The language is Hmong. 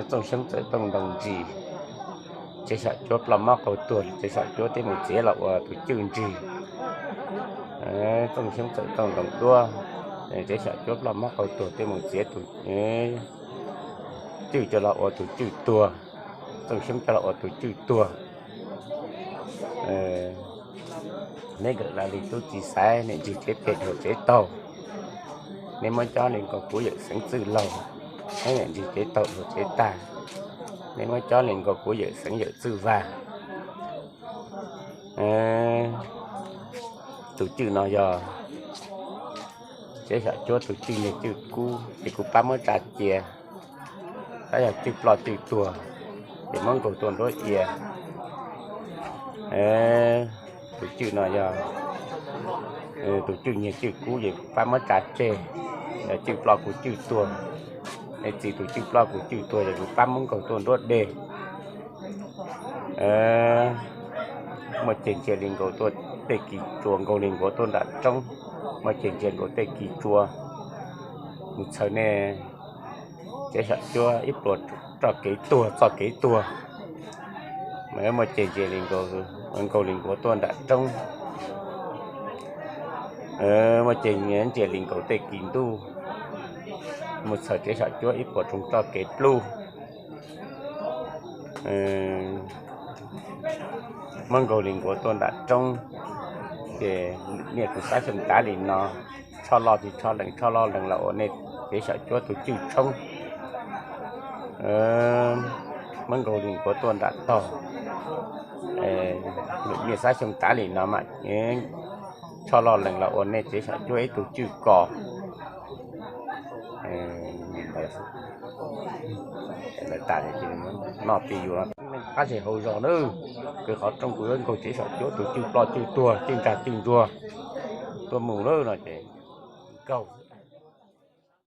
Txooj Xyoob txawm tooj ntoos ntsis, Tsev Xyom Cuab ploj mob qaug tuag, Tsev Xyom Cuab tib mus txiav los ua tus cwj ntsis. Txooj Xyoob txawm tooj ntoos duab, Tsev Xyom Cuab ploj mob qaug tuag tib mus txiav tus cwj coj los ua tus cwj tuag, Txooj Xyoob coj los ua tus cwj tuag. Neb nkawm la li tub txi xaiv, niam ntsis tsev pem dhuav tsev taug. Neb muab cob li nkaus kuv yawm xeev txwj laug, neb niam ntsis tsev taug dhuav tsev tag. Neb muab cob li nkaus kuv yawm xeev yawm txwj vag. Tus cwj no yog Tsev Xyom Cuab tus cwj niag cwj kub, ces kuv pab muab tsa cia. Tab yog cwj ploj cwj tuag, ces muab nkaus tuaj nruab ia. Tus cwj no yog tus cwj niag cwj kub, ces kuv pab muab tsa tseg. Yog cwj ploj kuv cwj tuag, es txi tus cwj ploj kuv cwj tuag, ces kuv pab muab nkaus tuaj nruab dej. Muaj ceg ntsia li nkaus tuaj tej kis tsua, nkaus li nkaus tuaj nram roob. Muaj ceg ntsia nkaus tej kis tsua, mus txhawm nej Tsev Xyom Cuab ib pluas roj kev tuag txoj kev tuag. Mas muaj ceg ntsia li nkaus, nkaus li nkaus tuaj nram roob. Muaj ceg ntsia li nkaus tej kis ntuj, mus txhawm Tsev Xyom Cuab ib puas rooj roj kev pluj. Muab nkaus li nkaus tuaj nram roob, ces niaj tus xab xyoo tav li no, tsho loj tsis tsho lees, tsho loj lees los ua nej Tsev Xyom Cuab tus cwj tshoob. Muab nkaus li nkaus tuaj nram tog, niaj xab xyoo tav li no mas tsho loj lees los ua nej Tsev Xyom Cuab ib tug cwj kos. Lawv tas, noj tij yus no qab zej hauv zos na, kws qhov rooj kuv yuav nkaug Tsev Xyom Cuab tus cwj ploj cwj tuag, cwj ntsag cwj ntsuag tuaj mus lawm no ces nkaug.